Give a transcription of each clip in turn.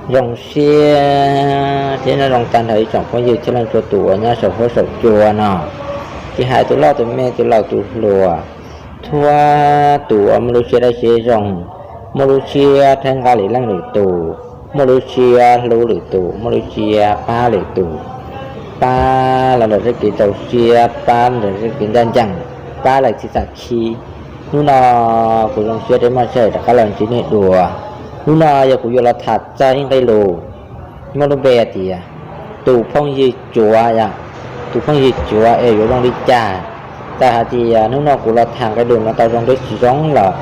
Zoo siab thiab nyob zoo tag nrho ib tsoom phooj ywg txhua leej txhua tus uas nyob saum huab saum cua no. Tsis hais tus loj tus me tus laus tus hluas, txhua tus uas muaj lub siab dawb siab zoo, muaj lub siab thaij nqa lwm leej lwm tus, muaj lub siab hlub lwm tus, muaj lub siab pab lwm tus, pab los ntawm txoj kev rau siab, pab ntawm txoj kev ncaj ncees, pab lawm txhij xam khib. Hnub no kuv zoo siab thiab muaj sij hawm rov qab los ntsib nej dua. Hnub no yog kuv yuav los tham txog ib nqe lus muaj lub npe hais tias tus phooj ywg cuav, tus phooj ywg cuav es yuav zoo li cas. Txawm hais tias hnub no kuv los tham nqe lus no tau zoo thiab tsis zoo los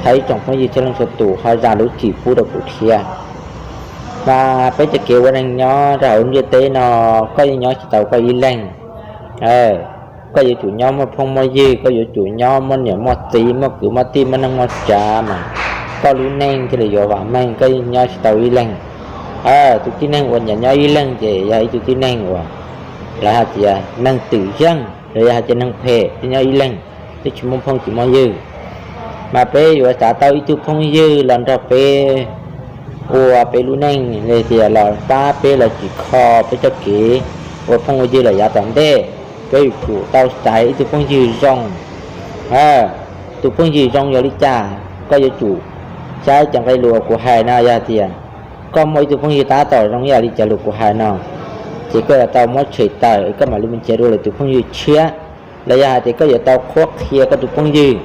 thov ib tsoom phooj ywg txhua leej txhua tus ho zam lub txim pub rau kuv thiab. Mas peb cov kev ua neeg nyob rau hauv ntiaj teb no, koj yeej nyob tsis tau koj ib leeg. Koj yuav tsum nyob muaj phooj muaj ywg, koj yuav tsum nyob muaj niam muaj txiv, muaj kwv muaj tij, muaj neej muaj tsav mas koj lub neej thiaj li yuav vam meej. Koj yeej nyob tsis tau ib leeg. Tus tib neeg uas nyiam nyob ib leeg ces yog ib tug tib neeg uas lawv hais tias neeg twm yeej los yog hais tias neeg phem, twb nyob ib leeg, twb tsis muaj phooj tsis muaj ywg. Mas peb yuav xav tau ib tug phooj ywg los nrog peb ua peb lub neej, los tias los pab peb los tsim kho peb txoj kev ua phooj ua ywg los yav tom ntej. Peb yuav tsum tau xaiv ib tug phooj ywg zoo. Tus phooj ywg zoo yog li cas? Koj yuav tsum saib cov nqe lus uas kuv hais no, yog tias koj muaj ib tug phooj ywg tab tom zoo ib yam li cov lus kuv hais no, ces koj yuav tau muab tshem tawm, koj mam li mus nrhiav dua lwm tus phooj ywg tshiab. Los yog hais tias koj yuav tau qhuab qhia koj tus phooj ywg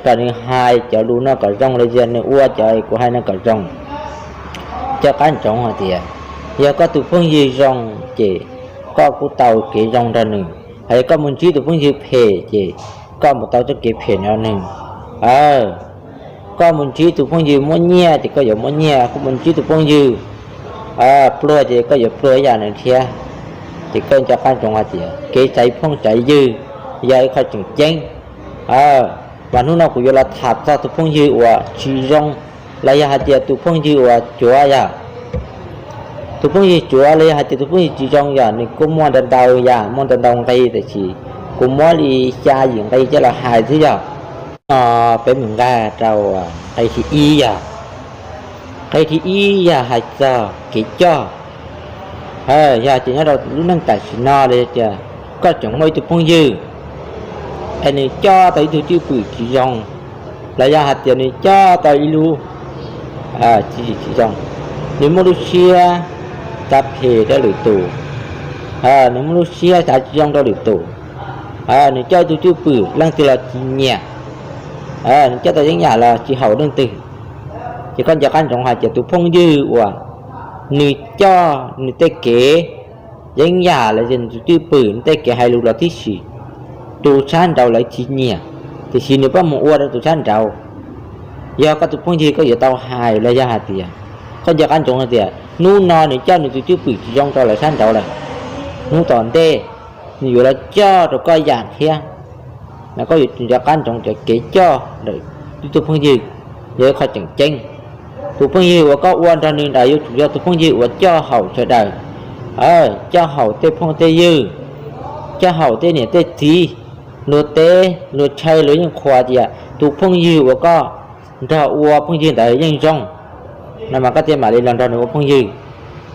kom nws hais cov lus no kom zoo, los yog nws ua cov kuv hais no kom zoo. Nco qab ntsoov hais tias yog koj tus phooj ywg zoo ces koj kuj tau kev zoo nrog nws. Hos yog koj mus ntsib tus phooj ywg phem ces koj mus tau txoj kev phem nrog nws. Koj mus ntsib tus phooj ywg muab nyiaj ces koj yuav muab nyiaj, koj mus ntsib tus phooj ywg pluag ces koj yuav pluag ib yam nws thiab. Ces koj nco qab ntsoov hais tias kev xaiv phooj xaiv ywg yog ib qho tseem ceeb. Mas hnub no kuv yuav los tham txog tus phooj ywg uas tsis zoo, los yog hais tias tus phooj ywg uas cuav yog tus phooj ywg cuav los yog hais tias tus phooj ywg tsis zoo yog nws kuj muaj ntau ntau yam, muaj ntau ntau nqe, tiam sis kuv muab li xya yim nqe coj los hais xwb yog. No peb mus nkag rau nqe thib ib yog, nqe thib ib yog hais txog kev coj. Yog tias nyob rau lub neej tam sim no los yog tias koj tseem muaj ib tug phooj ywg es nws coj tau ib tug cwj pwm tsis zoo, los yog hais tias nws coj tau ib lub tsis zoo, nws muaj lub siab xav phem rau lwm tus, nws muaj lub siab xav tsis zoo rau lwm tus, nws coj ib tug cwj pwm leej twg los tsis nyiam, nws coj tau yeeb yam los tsis haum leej twg, ces koj nco qab ntsoov hais tias tus phooj ywg uas nws coj nws tej kev yeeb yam los yog nws tus cwj pwm, nws tej kev hais lus los tib si, tus sab nraud lawv tsis nyiam, tiam sis nws pab mus ua rau tus sab nraud. Yog koj tus phooj ywg koj yuav tau hais los yog hais tias koj nco qab ntsoov hais tias hnub no nws coj nws tus cwj pwm tsis zoo rau lawv sab nraud lawm, hnub tom ntej nws yuav los coj rau koj yam thiab. Mas koj yuav tsum nco qab ntsoov tias kev coj ntawm ib tug phooj ywg yog ib qho tseem ceeb. Tus phooj ywg uas koj ua nrog nws ntawd yuav tsum yog tus phooj ywg uas coj haum sawv daws, coj haum tej phooj tej ywg, coj haum tej niam tej txiv, luag teb luag chaw luag yeej qhuas tias tus phooj ywg uas koj nrog ua phooj ywg ntawd yeej zoo. No mas koj thiaj mam li los nrog nws ua phooj ywg.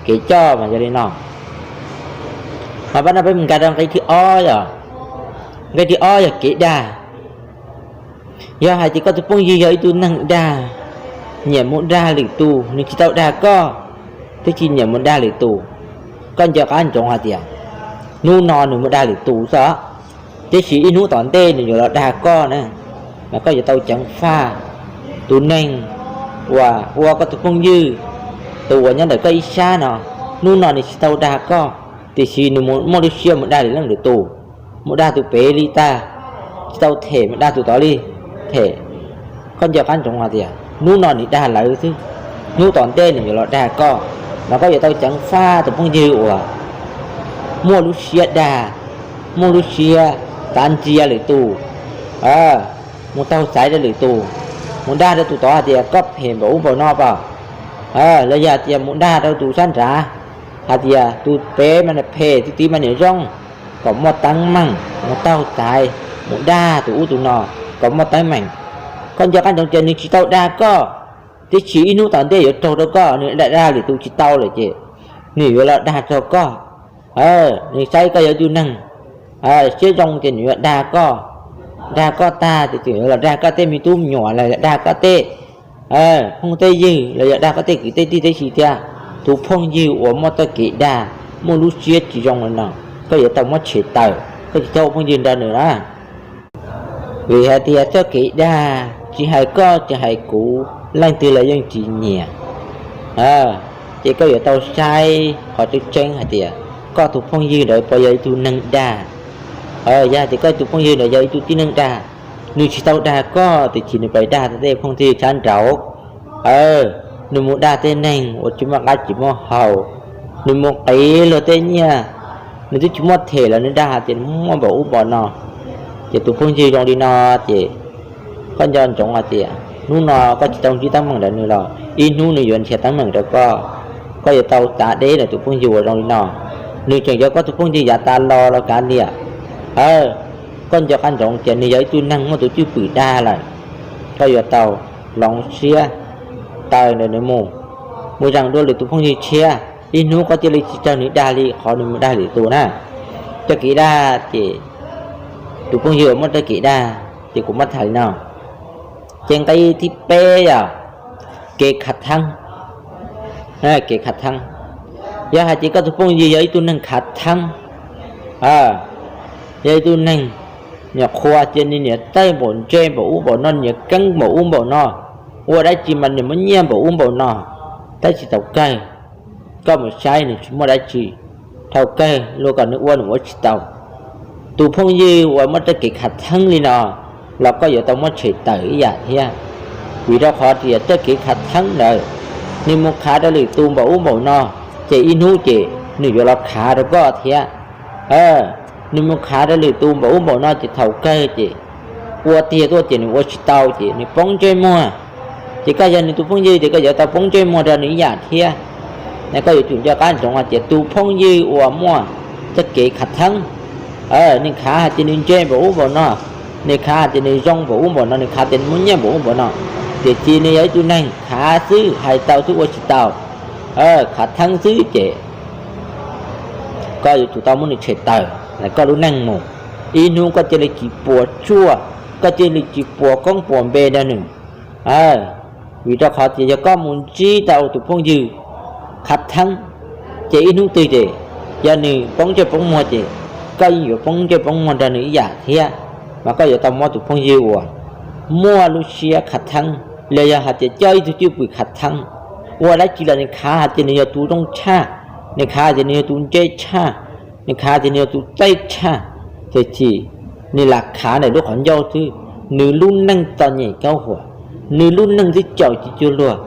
Kev coj mas yog li no. Mas pab no peb mus nkag rau nqe thib ob yog, nqe thib ob yog kev dag. Yog hais tias koj tus phooj ywg yog ib tug neeg dag, nyiam mus dag lwm tus, nws tsis tau dag koj, twb tsis nyiam mus dag lwm tus, koj nco qab ntsoov hais tias hnub no nws mus dag lwm tus xwb, tiam sis ib hnub tom ntej nws yuav los dag koj na. Mas koj yuav tau ceev faj tus neeg uas ua koj tus phooj ywg, tus uas nyob ntawm koj ib sab no. Hnub no nws tsis tau dag koj, tiam sis nws muaj lub siab mus dag lwm leej lwm tus, mus dag tus pem li tag, tsis tau them mus dag tus tod li, them. Koj nco qab ntsoov hais tias hnub no nws dag lawv xwb, hnub tom ntej nws yuav los dag koj. Mas koj yuav tau ceev faj tus phooj ywg uas muaj lub siab dag, muaj lub siab xav ntsia lwm tus, mus taug xaiv rau lwm tus, mus dag rau tus tod hais tias koj phem npaum ub npaum no pom, los yog tias mus dag rau tus sab nrad hais tias tus pem mas phem, tus tid mas niam zoo, kom muaj teeb meem, mus taug xaiv, mus dag tus ub tus no kom muaj teeb meem. Koj nco qab ntsoov tias nws tsis tau dag koj, Ib chim ib hnub tom ntej yuav raug rau koj, nws dag dag lwm tus tsis tau lawm ces nws yuav los dag rau koj. Nws saib koj yog ib tug neeg siab zoo ces nws yuav dag koj, dag koj tag ces tseem yuav los dag koj tej me tub me nyuam los yog dag koj tej phooj tej ywg los yog dag koj tej kwv tej tij tib si thiab. Tus phooj ywg uas muaj txoj kev dag, muaj lub siab tsis zoo li no, koj yuav tau muab tshem tawm, koj tsis txhob ua phooj ywg nrog nws na. Vim hais tias txoj kev dag tsis hais koj tsis hais kuv, leej twg los yeej tsis nyiam. Ces koj yuav tau saib qhov tseeb tseeb hais tias koj tus phooj ywg ntawd puas yog ib tug neeg dag. Yog hais tias koj tus phooj ywg ntawd yog ib tug tib neeg dag, nws tsis tau dag koj tiam sis nws pais dag tej phooj tej ywg sab nraud, nws mus dag tej neeg uas tsis muaj qab tsis muaj hau, nws mus qiv luag tej nyiaj, nws twb tsis muaj them los nws dag hais tias nws muaj npaum ub npaum no. Ces tus phooj ywg zoo li no ces koj nco ntsoov hais tias hnub no koj tsis tau ntsib teeb meem ntawm nws los ib hnub nws yuav nrhiav teeb meem rau koj. Koj yuav tau txav deb ntawm tus phooj ywg uas zoo li no. Nws tseem yog koj tus phooj ywg yav tas los los kav liam. Koj nco qab ntsoov tias nws yog ib tug neeg muaj tus cwj pwm dag lawm. Koj yuav tau hloov siab taw ntawm nws mus, mus zeem dua lwm tus phooj ywg tshiab, ib hnub koj thiaj li tsis raug nws dag li qhov nws mus dag lwm tus na. Txoj kev dag ces tus phooj ywg uas muaj txoj kev dag ces kuv muab tham li no. Ces nqe thib peb yog kev khav theeb. Kev khav theeb, yog hais tias koj tus phooj ywg yog ib tug neeg khav theeb, yog ib tug neeg nyuam qhuav tias nws niam txawj npaum ntse npaum ub npaum no, nws niam keeb npaum ub npaum no, ua dab tsi mas nws muaj nyiaj npaum ub npaum no, tab sis thaum kawg koj mus saib nws tsis muaj dab tsi, thaum kawg luag kom nws ua nws ua tsis tau. Tus phooj ywg uas muaj txoj kev khav theeb li no los koj yuav tau muab tshem tawm ib yam thiab, vim rau qhov tias txoj kev khav theeb ntawd, nws mus khav rau lwm tus npaum ub npaum no, ces ib hnub ces nws yuav los khav rau koj thiab. Nws mus khav rau lwm tus npaum ub npaum no ces thaum kawg ces ua tiag tuaj ces nws ua tsis tau ces nws poob ntsej muag. Ces koj yog nws tus phooj ywg ces koj yuav tau poob ntsej muag rau nws ib yam thiab. Koj yuav tsum nco qab ntsoov hais tias tus phooj ywg uas muaj txoj kev khav theeb, nws khav hais tias nws ntse npaum ub npaum no, nws khav hais tias nws zoo npaum ub npaum no, nws khav tias nws muaj nyiaj npaum ub npaum no, tiam sis nws yog ib tug neeg khav xwb, hais tau xwb ua tsis tau, khav theeb xwb ces koj yuav tsum tau muab nws tshem tawm ntawm koj lub neej mus. Ib hnub koj cia li tsis puas tsuaj, koj cia li tsis puas koob puas npe rau nws. Vim rau qhov tias yog koj mus ntsib tau tus phooj ywg khav theeb, ces ib hnub twg ces yog nws poob ntsej poob muag ces koj yeej yuav poob ntsej poob muag nrog nws ib yam thiab. Mas koj yuav tau muab tus phooj ywg uas muaj lub siab khav theeb, los yog hais tias coj ib tug cwj pwm khav theeb, ua dab tsi los nws khav hais tias nws yog tus zoo tshaj, nws khav hais tias nws yog tus ntse tshaj, nws khav hais tias nws yog tus txawj tshaj, tiam sis nws lam khav ntawm lub qhov ncauj xwb, nws lub neej txom nyem kaub huam, nws lub neej twb caum tsis cuag luag.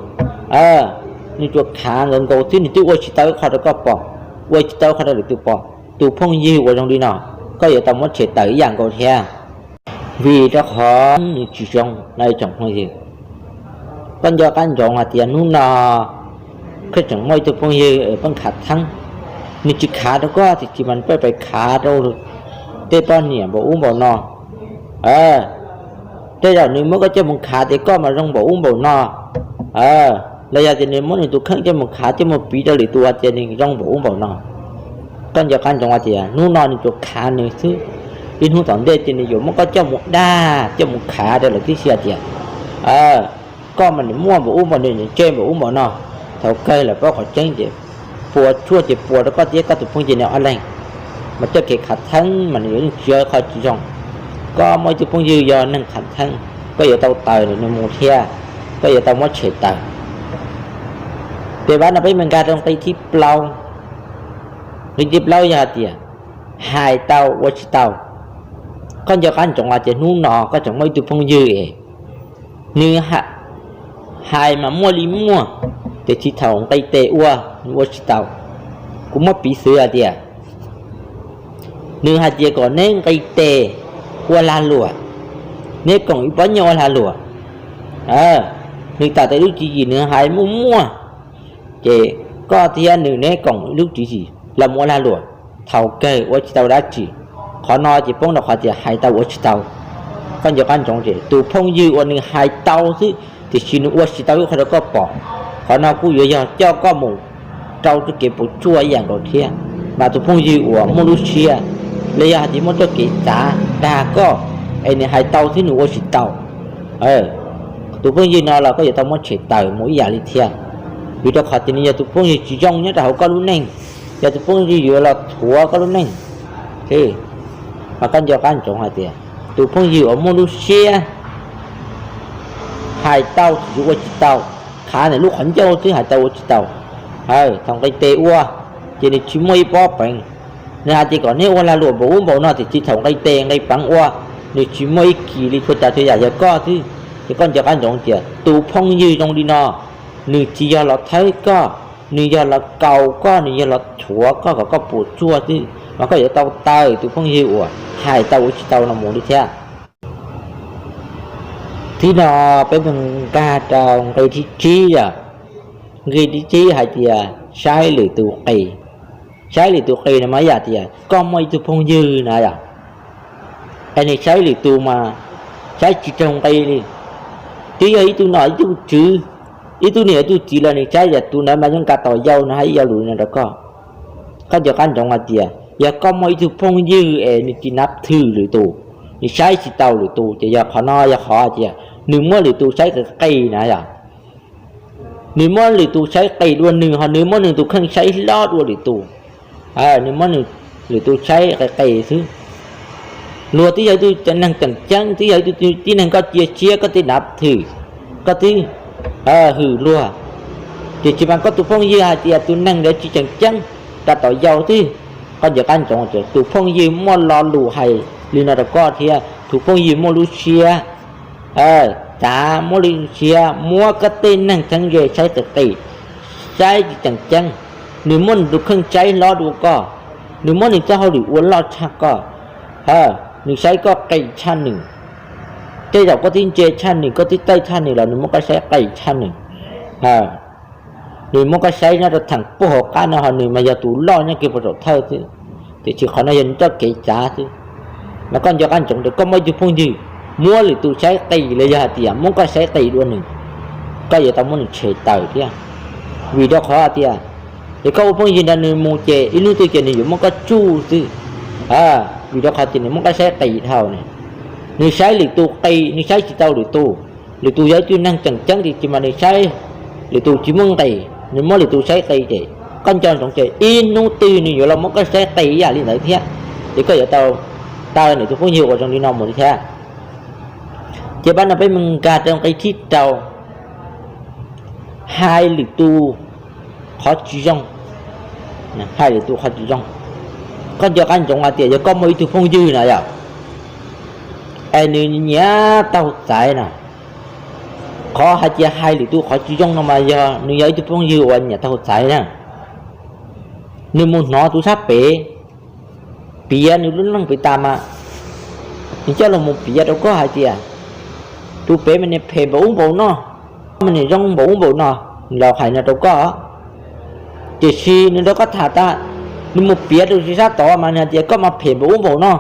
Nws tsuas khav nkaus nkaus xwb, nws twb ua tsis tau ib qho rau koj pom, ua tsis tau ib qho rau lwm tus pom. Tus phooj ywg uas zoo li no, koj yuav tau muab tshem tawm ib yam nkaus thiab, vim rau qhov nws tsis zoo no ib tsoom phooj ywg. Koj nco qab ntsoov hais tias hnub no koj tseem muaj ib tug phooj ywg pheej khav theeb, nws tsis khav rau koj tiam sis mas pheej pais khav rau tej poj niam npaum ub npaum no. Tej zaum nws muab koj coj mus khav tias koj mas zoo npaum ub npaum no, los yog tias nws muab nws tus kheej coj mus khav coj mus piv rau lwm tus hais tias nws zoo npaum ub npaum no. Koj nco qab ntsoov hais tias hnub no nws tsuas khav nws xwb, ib hnub tom ntej ces nws yuav muab koj coj mus dag coj mus khav rau lawv tib si hais tias koj mas nws muaj npaum ub npaum no, nws ntse npaum ub npaum no. Thaum kawg lawv paub qhov tseeb ces puas tsuaj ces puas rau koj thiab koj tus phooj ywg no ob leeg. Mas txoj kev khav theeb mas nws yuav yeej tsis yog qhov tsis zoo. Koj muaj ib tug phooj ywg yog neeg khav theeb, koj yuav tau taws nws mus thiab, koj yuav tau muab tshem taws. Tes vaj no peb mus nkag rau nqe thib plaub. Nqe thib plaub yog hais tias hais tau ua tsis tau. Koj nco qab ntsoov hais tias hnub no koj tseem muaj ib tug phooj ywg es nws hais mas muaj li muaj, tiam sis thaum nqis tes ua nws ua tsis tau. Kuv muab piv xwv hais tias nws hais tias kom neb nqis tes ua lag luam, neb koom ib pob nyiaj ua lag luam. Nws tawm tau lub tswv yim nws hais muaj muaj, ces koj thiab nws neb koom lub tswv yim los mus ua lag luam, thaum kawg ua tsis tau dab tsi. Qhov no ces poob rau qhov tias hais tau ua tsis tau. Koj nco qab ntsoov ces tus phooj ywg uas nws hais tau xwb, tiam sis nws ua tsis tau ib qho rau koj pom. Qhov no kuj yuav yog coj koj mus rau txoj kev puas tsuaj ib yam nkaus thiab. Mas tus phooj ywg uas muaj lub siab, los yog hais tias muaj txoj kev txav dag koj, es nws hais tau thiab nws ua tsis tau, tus phooj ywg no los koj yuav tau muab tshem tawm mus ib yam li thiab. Vim rau qhov tias nws yog tus phooj ywg tsis zoo nyob rau hauv koj lub neej, yog tus phooj ywg yuav los thuav koj lub neej. Mas koj nco qab ntsoov hais tias tus phooj ywg uas muaj lub siab hais tau tiam sis ua tsis tau, khav ntawm lub qhov ncauj xwb hais tau ua tsis tau, thaum nqis tes ua ces nws tsis muaj ib pob peev. Nws hais tias kom neb ua lag luam npaum ub npaum no tiam sis thaum nqis tes nqis peev ua, nws tsis muaj ib kis li, txhua tsav txhua yam yog koj xwb. Ces koj nco qab ntsoov tias tus phooj ywg zoo li no, nws tsis yog los thawb koj, nws yog los kaus koj, nws yog los thuav koj kom koj puas tsuaj xwb. Mas koj yuav tau taw tus phooj ywg uas hais tau ua tsis tau no mus li thiab. Thib no peb mus nkag rau nqe thib tsib yom. Nqe thib tsib hais tias saib lwm tus qis. Saib lwm tus qis no mas ib yam tias koj muaj ib tug phooj ywg na yom, es nws saib lwm tus mas saib tsis raug nqi li. Twb yog ib tug nom ib tug tswv, ib tug niam ib tug txiv los nws saib yam tus ntawd mas yeej nkag tos yau no hais ib co lus no rau koj. Koj nco qab ntsoov hais tias yog koj muaj ib tug phooj ywg es nws tsis nab thwm lwm tus, nws saib tsis taus lwm tus, ces yog qhov no yog qhov hais tias nws muab lwm tus saib qis qis na yom. Nws muab lwm tus saib qis dua nws, ho nws muab nws tus kheej saib hlob dua lwm tus. Nws muab lwm tus saib qis qis xwb. Luag twb yog ib tug neeg tseem ceeb, twb yog ib tug tib neeg koj cia siab, koj twb nab thwm, koj twb hwm luag, tiam sis mas koj tus phooj ywg hais tias tus neeg ntawd tsis tseem ceeb, rau tom yau xwb. Koj nco qab ntsoov tias tus phooj ywg muaj lo lus hais li no rau koj thiab, tus phooj ywg muaj lub siab txav, muaj lub siab muab koj tej neeg txheeb ze saib qis qis, saib tsis tseem ceeb. Nws muab nws tus kheej saib hlob dua koj, nws muab nws txoj hauj lwm ua loj tshaj koj, nws saib koj qis tshaj nws. Tej zaum koj twb ntse tshaj nws, koj twb tawj tshaj nws los nws muab koj saib qis tshaj nws. Nws muab koj saib nyob rau theem puag hauv qab no, ho nws mas yog tus loj nyob kiag puag saum thawj xwb, tiam sis qhov no yog nws txoj kev txav xwb. Mas koj nco qab ntsoov tias koj muaj ib tug phooj ywg muab lwm tus saib qis los yog hais tias muab koj saib qis dua nws, koj yuav tau muab nws tshem tawm thiab. Vim rau qhov hais tias, es koj ua phooj ywg nrog nws mus ces ib hnub twg ces nws yuav muab koj tsuj xwb. Vim rau qhov tias nws muab koj saib qis dhau ne, nws saib lwm tus qis, nws saib tsis tau lwm tus. Lwm tus yog ib tug neeg tseem ceeb tiam sis mas nws saib lwm tus tsis muaj nqis, nws muab lwm tus saib qis ces koj nco ntsoov ces ib hnub twg nws yuav los muab koj saib qis ib yam li ntawd thiab. Ces koj yuav tau taw nws tus phooj ywg uas zoo li no mus li thiab. Ces pab no peb mus nkag rau nqe thib rau, hais lwm tus qhov tsis zoo. Hais lwm tus qhov tsis zoo. Koj nco qab ntsoov hais tias yog koj muaj ib tug phooj ywg na yom, es nws nyiam taug txaiv na, qhov hais tias hais lwm tus qhov tsis zoo no mas yog nws yog ib tug phooj ywg uas nyiam taug txaiv na. Nws mus hnov tus sab pem piav nws lub neej pem tas mas nws coj los mus piav rau koj hais tias tus pem mas niag phem npaum ub npaum no, mas niag zoo npaum ub npaum no, nws los hais no rau koj. Tiam sis nws nrog koj tham tas, nws mus piav rau sab tod mas nws hais tias koj mas phem npaum ub npaum no.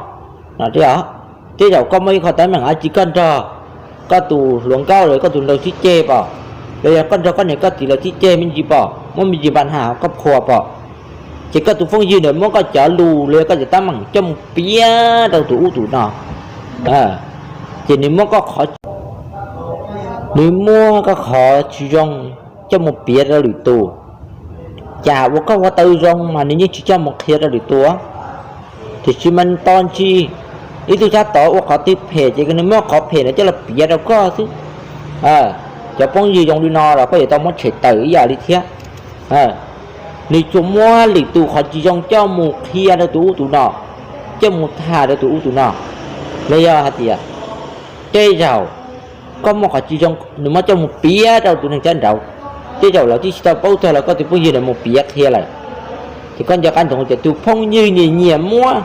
Tej zaum koj muaj ib qho teeb meem dab tsi koj nrog koj tus hluas nkauj los koj tus nraug sib ceg pom, los yog koj nrog koj niam koj txiv lawv sib ceg me ntsis pom, muaj me ntsis npa ha koj qhua pom, ces koj tus phooj ywg ntawd muab koj cov lus los yog koj cov teeb meem coj mus piav rau tus ub tus no. Ces nws muab koj qhov, nws muab koj qhov tsis zoo coj mus piav rau lwm tus. Cas ua koj ua tau zoo mas nws yeej tsis coj mus qhia rau lwm tus. Tiam sis mas tos ntshe ib tug sab tod ua qhov twg phem ces nws muab qhov phem ntawd coj los piav rau koj xwb. Cov phooj ywg zoo li no los koj yuav tau muab tshem tawm ib yam li thiab. Nws tsuas muab lwm tus qhov tsis zoo coj mus qhia rau tus ub tus no, coj mus tham rau tus ub tus no. Los yog hais tias tej zaum koj muaj qhov tsis zoo nws muab coj mus piav rau tus neeg sab nraud, tej zaum lawv twb tsis tau paub txog los koj tus phooj ywg ntawd mus piav qhia lawm. Ces koj nco qab ntsoov tias tus phooj ywg nyiam nyiam muab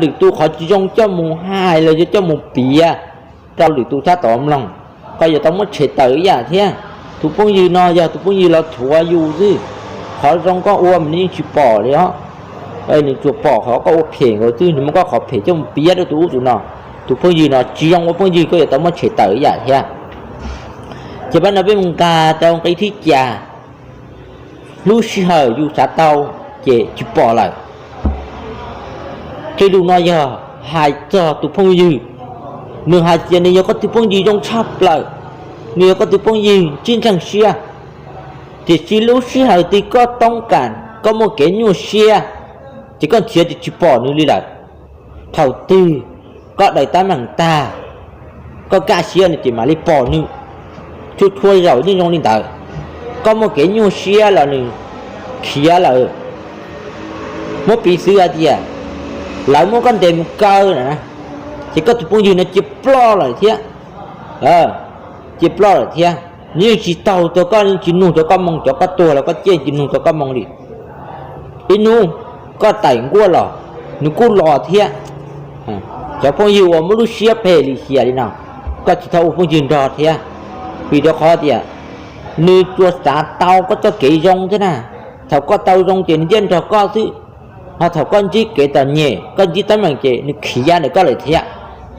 lwm tus qhov tsis zoo coj mus hais los yog coj mus piav rau lwm tus sab tod mloog, koj yuav tau muab tshem tawm ib yam thiab. Tus phooj ywg no yog tus phooj ywg los thuav yus xwb. Qhov zoo koj ua mas nws yeej tsis pom li os. Nws tsuas pom qhov koj ua phem nkaus xwb, nws muab koj qhov phem coj mus piav rau tus ub tus no. Tus phooj ywg no tsis zoo ua phooj ywg, koj yuav tau muab tshem tawm ib yam thiab. Ces pab no peb mus nqa tau nqe thib cas, lub sij hawm yus xav tau ces tsis pom lawm. Tej lus no yog hais txog tus phooj ywg, nws hais tias nws yog koj tus phooj ywg zoo tshaj plaws, nws yog koj tus phooj ywg tsis ntseeg siab, tiam sis lub sij hawm twg koj toob kas, koj muaj kev nyuaj siab, ces koj nrhiav ces tsis pom nws li lawm. Thaum twg koj daws teeb meem tag, koj kaj siab nws ces mam li pom nws. Txhua txhua zaus yeej zoo li ntawd, koj muaj kev nyuaj siab los nws khiav lawm. Muab piv xwv hais tias lawv muab koj ntes mus kaw na, ces koj tus phooj ywg no cia ploj lawm thiab, cia ploj lawm thiab. Nws yeej tsis taug rau koj, yeej tsis nug rau koj moo, cov koj tuag los koj cia tsis nug rau koj moo li. Ib hnub koj tawm nkuaj los, nws kuj los thiab. Cov phooj ywg uas muaj lub siab phem lim hiam li no, koj tsis txhob ua phooj ywg nrog thiab, vim rau qhov tias nws tsuas xav tau koj txoj kev zoo thiab na. Thaum koj tau zoo ces nws thiaj nrog koj xwb, ho thaum koj ntsib kev txom nyem, koj ntsib teeb meem ces nws khiav ntawm koj lawm thiab.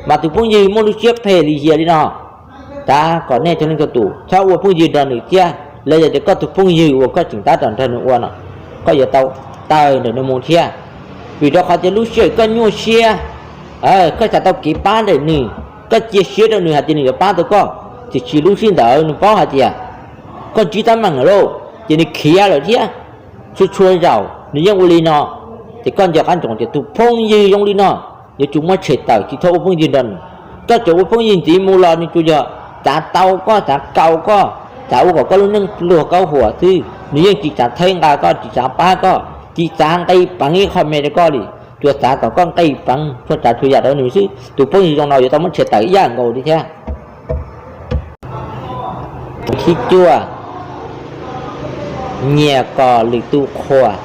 Mas tus phooj ywg muaj lub siab phem lim hiam li no, xav kom nej txhua leej txhua tus txhob ua phooj ywg nrog nws thiab. Los yog tias koj tus phooj ywg uas koj tseem tab tom nrog nws ua no, koj yuav tau tawm ntawm nws mus thiab, vim rau qhov tias lub sij hawm koj nyuaj siab, koj xav tau kev pab ntawm nws, koj cia siab rau nws hais tias nws yuav pab tau koj, tiam sis lub sij ntawd nws paub hais tias koj ntsib teeb meem lawm, ces nws khiav lawm thiab. Txhua txhua zaus nws yeej ua li no, ces koj nco qab ntsoov tias tus phooj ywg zoo li no yuav tsum muab tshem tawm, tsis txhob ua phooj ywg nrog nws. Koj tseem ua phooj ywg ntxiv mus los nws tsuas yog xav tau koj, xav kaus koj, xav ua kom koj lub neej pluag kaub huam xwb, nws yeej tsis xav thaib nqa koj, tsis xav pab koj, tsis xav nqis peev ib qho me rau koj li, tsuas xav kom koj nqis peev txhua tsav txhua yam rau nws xwb. Tus phooj ywg zoo no yuav tau muab tshem tawm ib yam nkaus li thiab. Thib cuaj, nyiam kom lwm tus qhuas.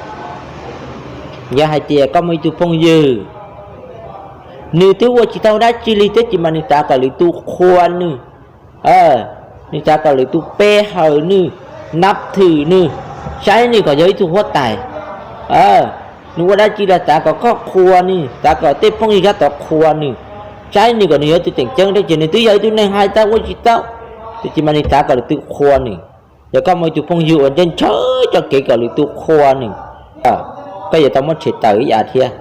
Yog hais tias koj muaj ib tug phooj ywg, nws twb ua tsis tau dab tsi li thiab tab sis mas nws xav kom lwm tus qhuas nws, nws xav kom lwm tus pe hawm nws, nab thwm nws, saib nws kom yog ib tug huab tais. Nws ua dab tsi los xav kom koj qhuas nws, xav kom tej phooj ywg sab tod qhuas nws, saib nws kom nws yog tus tseem ceeb thiab ces nws twb yog ib tug neeg hais tau ua tsis tau, tab sis mas nws xav kom lwm tus qhuas nws. Yog koj muaj ib tug phooj ywg uas ntshaw ntshaw txoj kev kom lwm tus qhuas nws, koj yuav tau muab tshem tawm ib yam thiab.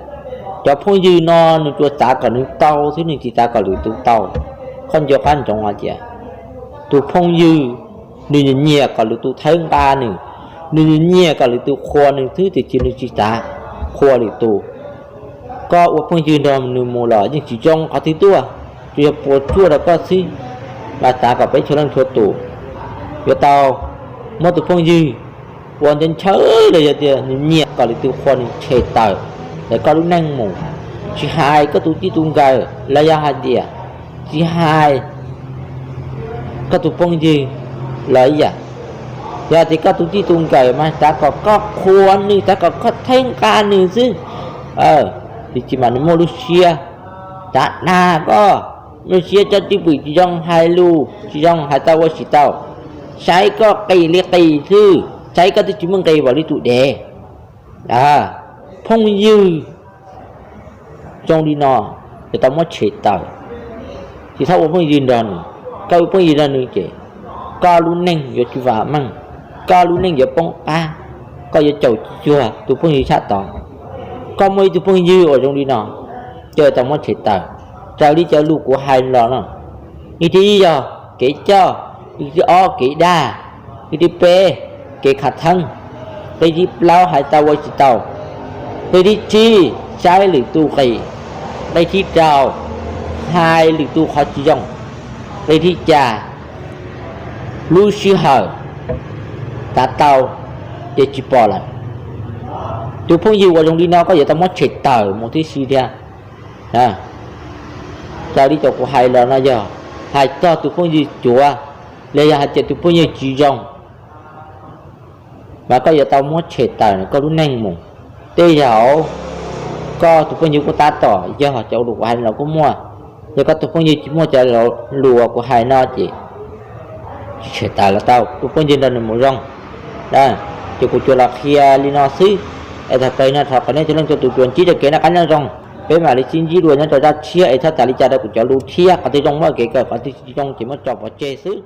Cov phooj ywg no nws tsuas xav kom nws tau xwb, nws tsis xav kom lwm tus tau. Koj nco qab ntsoov hais tias tus phooj ywg nws nyiam kom lwm tus thaib nqa nws, nws nyiam kom lwm tus qhuas nws xwb, tiam sis nws tsis xav qhuas lwm tus. Koj ua phooj ywg nrog nws mus los yeej tsis zoo qhov twg tuaj, tsuas yog puas tsuaj rau koj xwb. Mas xav kom peb txhua leej txhua tus yuav tau muab tus phooj ywg uas ntshaw ntshaw los yog tias nws nyiam kom lwm tus qhuas nws tshem tawm ntawm koj lub neej mus. Tsis hais koj tus txij tus nkawm los yog hais tias tsis hais koj tus phooj ywg los ib yam. Yog tias koj tus txij tus nkawm mas xav kom koj qhuas nws, xav kom koj thaib nqa nws xwb, tiam sis mas nws muaj lub siab xav dag koj, muaj lub siab coj cwj pwm tsis zoo, hais lus tsis zoo, hais tau ua tsis tau, saib koj qis li qis xwb, saib koj twb tsis muaj nqis npaum li tus dev. Phooj ywg zoo li no yuav tau muab tshem tawm, tsis txhob ua phooj ywg nrog nws. Koj ua phooj ywg nrog nws ces koj lub neej yuav tsis vam meej, koj lub neej yuav poob qab, koj yuav caum tsis cuag tus phooj ywg sab tod. Koj muaj ib tug phooj ywg uas zoo li no, koj yuav tau muab tshem tawm. Raws li cov lus kuv hais los no, nqe thib ib yog kev coj, nqe thib ob kev dag, nqe thib peb kev khav theeb, nqe thib plaub hais tau ua tsis tau, nqe thib tsib saib lwm tus qis, nqe thib rau hais lwm tus qhov tsis zoo, nqe thib ca lub sij hawm xav tau ces tsis pom lawm. Tus phooj ywg uas zoo li no koj yuav tau muab tshem tawm mus tib si thiab. Raws li cov kuv hais los no yog hais txog tus phooj ywg cuav, los yog hais tias tus phooj ywg tsis zoo, mas koj yuav tau muab tshem tawm koj lub neej mus. Tej zaum koj tus phooj ywg kuj tab tom yog cov lus kuv hais los kuj muaj. Yog koj tus phooj ywg tsis muaj cov lus kuv hais no ces tsis tshem tawm los tau, tus phooj ywg nrog nws mus zoo. Ces kuv tsuas los qhia li no xwb, es thaum kawg no thov kom nej txhua leej txhua tus tsuas ntsib txoj kev noj qab nyob zoo, peb mam li sib ntsib dua nyob rau zaj tshiab, es txhob xav li cas rau kuv cov lus thiab, qhov twg zoo muab kev kawm, qhov twg tsis zoo ces muab tso pov tseg xwb.